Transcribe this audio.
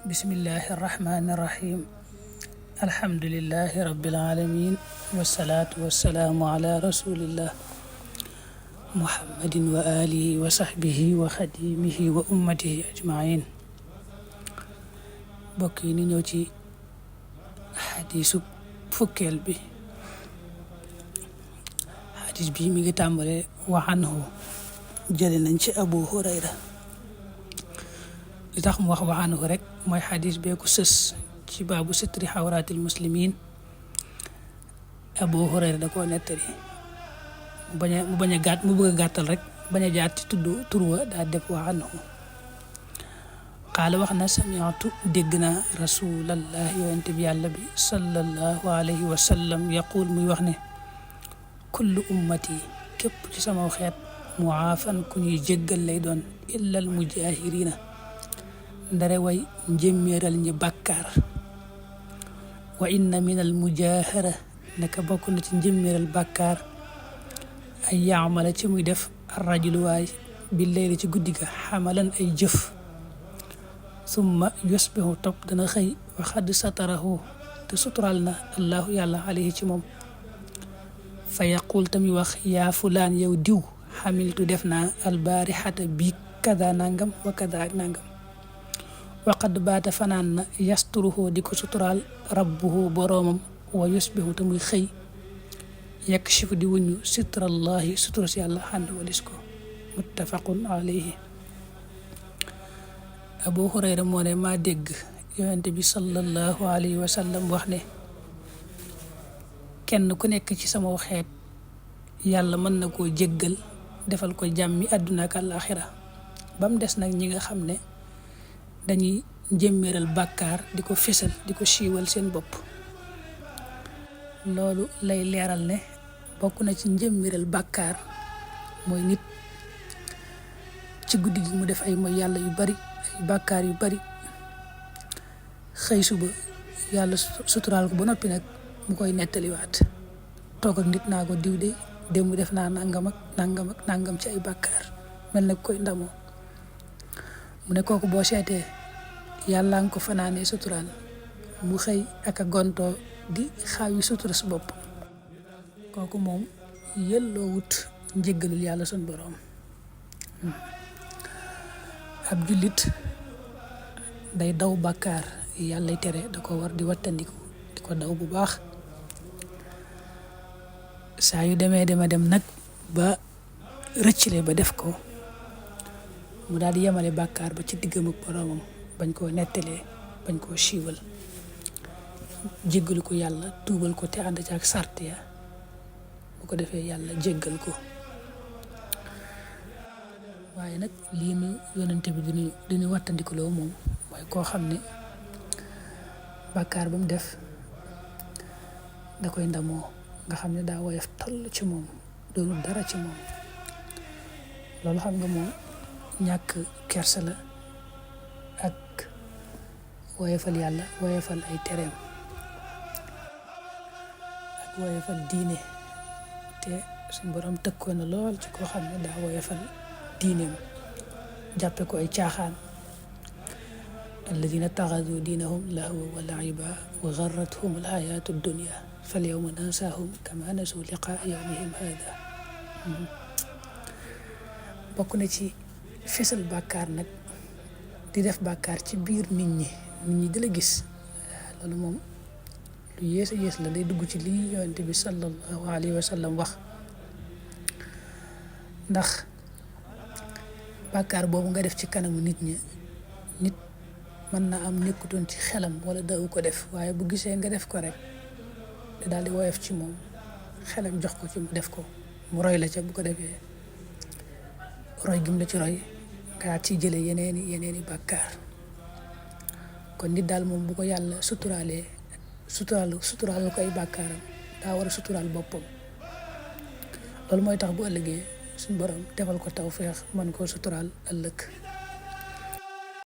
bismillahi irrahmani irrahim alhamdulillahi rabbil alamin wasalaatu wasalaamu ala rasulillah muhammadin wa alihi wa sahbihi wa xadimihi wa ummatihi ajmain. bokk yi ni ñëw ci xadiisu fukkeel bi. xadiis bi mi ngi tàmbale wa anhu jële nañ ci Abu Hurayra. li tax mu wax wa anhu rek mooy xadiis bee ko sës ci baabu sitri xawraatil muslimin. Abu Hurayra da koo nettali mu bëgg a gàttal rek bañ a jaar ci tudd tur wa daa def wa anhu. qaala wax na sami'tu dégg naa rasulallah yonente bi yàlla bi sallallahu alayhi wa sallam yaqul muy wax ne kullu ummati képp ci sama xeet muaafan ku ñuy jéggal lay doon illal mujahirina ndare way njëmmeeral ñi bàkkaar. wa inna min al mujahara naka bokk na ci njëmmeeral bàkkaar ay yaamala ci muy def arrajulu waay bi layli ci guddi ga xamalan ay jëf summa yusbihu topp dana xëy wa xadd satarahu te sutural na allahu yàlla alayhi ci moom. fa yaqul tamit wax yaa fulaan yow diw xamiltu def naa albaarixata bii kada nangam wa kada ak nangam. waqad baata fanaan na yasturuhu di ko suturaal rabbuhu boroomam wa yusbihu te muy xëy yakshifu di wuñu sitrallahi sutura si yàlla xànd walis ko. muttafaqun alayhi. Abu Hurayra moo ne maa dégg yonente bi sallallahu alayhi wa sallam wax ne kenn ku nekk ci sama xeet yàlla mën na koo jéggal defal ko jàmmi àdduna ak àllaaxira ba mu des nag ñi nga xam ne dañuy njëmmeeral bàkkaar di ko fésal di ko siiwal seen bopp. loolu lay leeral ne bokk na ci njëmmeeral bàkkaar mooy nit ci guddi gi mu def ay mooy yàlla yu bari ay bàkkaar yu bari xëy suba yàlla suturaal ko ba noppi nag mu koy nettaliwaat toog ak nit naa ko diw de démb def naa nangam ak nangam ci ay bàkkaar mel na koy ndamoo. mu ne kooku boo seetee yàlla nga ko fanaanee suturaal mu xëy ak a gontoo di xaawi sutura su bopp kooku moom yelloo wut njéggalul yàlla sun boroom. ab jullit day daw bàkkaar yàllay tere da ko war di wattandiku di ko daw bu baax. saa yu demee dem nag ba rëccale ba def ko mu daal di yemale bàkkaar ba ci diggam ak boroomam bañ koo nettalee bañ koo siiwal jéggalu ko yàlla tuubal ko te ànd ci ak sart ya bu ko defee yàlla jéggal ko. waaye nag lii nu yonente bi duñu wattandikuloo moom mooy koo xam ne bàkkaar ba mu def da koy ndamoo nga xam ne daa woyof toll ci moom doonul dara ci moom. loolu xam nga moom ñàkk kersa la ak woyofal yàlla woyofal ay tereem ak woyofal diine te suñu borom tëkkoon na lool ci koo xam ne daa woyofal diineem jàppe ko ay caaxaan. alladina taxadu diinahum lahwa wa laiba wa garrathum alxayaatu dunia fal yawma nansaahum kama nasu liqaa yawmihim hada. bokk na ci fésal bàkkaar nag di def bàkkaar ci biir nit ñi di la gis. loolu moom lu yées a yées la day dugg ci lii yonente bi sallallahu alayhi wa sallam wax. ndax bàkkaar boobu nga def ci kanamu nit ñi nit mën na am nekkutoon ci xelam wala daw ko def waaye bu gisee nga def ko rek da daal di woyof ci moom xelam jox ko ci mu def ko mu roy la ca bu ko defee roy gim la ci roy nga ci jële yeneeni bàkkaar. kon nit daal moom bu ko yàlla suturaal ko ay bàkkaaram daa war a suturaal boppam. loolu mooy tax bu ëllëgee suñu borom defal ko tawfeex mën koo suturaal ëllëg.